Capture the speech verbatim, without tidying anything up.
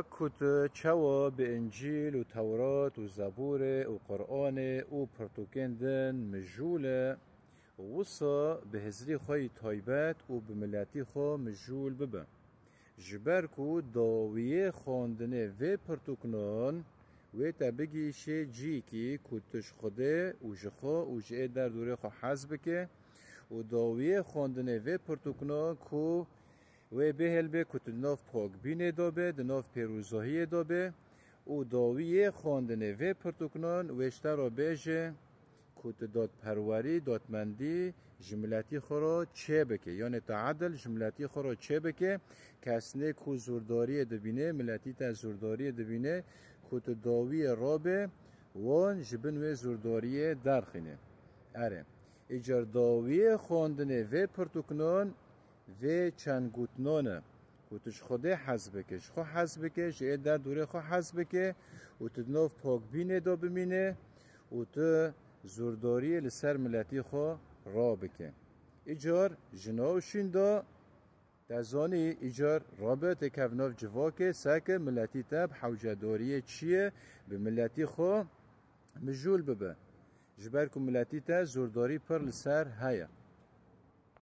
Ku tu çawa bi Încîl û Tewrat û Zebûrê û Quranê û pirtûkên din mijûl e, wisa bi hizrî xwe yî taybet û bi miletî xwe mijûl bibe. Ji ber ku dawiyê xwendinê vê pirtûknan wê te bigihîşê cihekî ku tu ji Xwedê û ji xwe û ji ê derdorê xwe hez bike û dawiyê xwendinê vê pirtûknan ku wê bê helbê ku tu di nav pakbînê de be, di nav pêrozahiyê de be û dawiyê xwendinê vê pirtûknan wê ji te re bêje ku tu dadperwerî, dadmendî ji miletî xwe re çêbike. Yanê tu edil ji miletî xwe re çêbike. Kesnê ku zûrdariyê dibîne, miletî te zûrdariyê dibîne, ku tu dawiyê rabe, wan ji bin wê zûrdariyê derxîne. Erê, îcar dawiyê xwendinê vê pirtûknan vê çend gotinan e. Ku tu ji Xwedê hez bike, ji xwe hez bike, ji ê derdorê xwe hez bike û tu di nav pakbînê de bimîne û tu zûrdariyê li ser miletî xwe rabike. Îcar ji nav şîn de te zanî, îcar rabe têkev nav civakê, seke miletî te bi hewcedariyê çi ye, bi miletî xwe mijûl bibe. Ji ber ku miletî te zûrdarî pir li ser heye.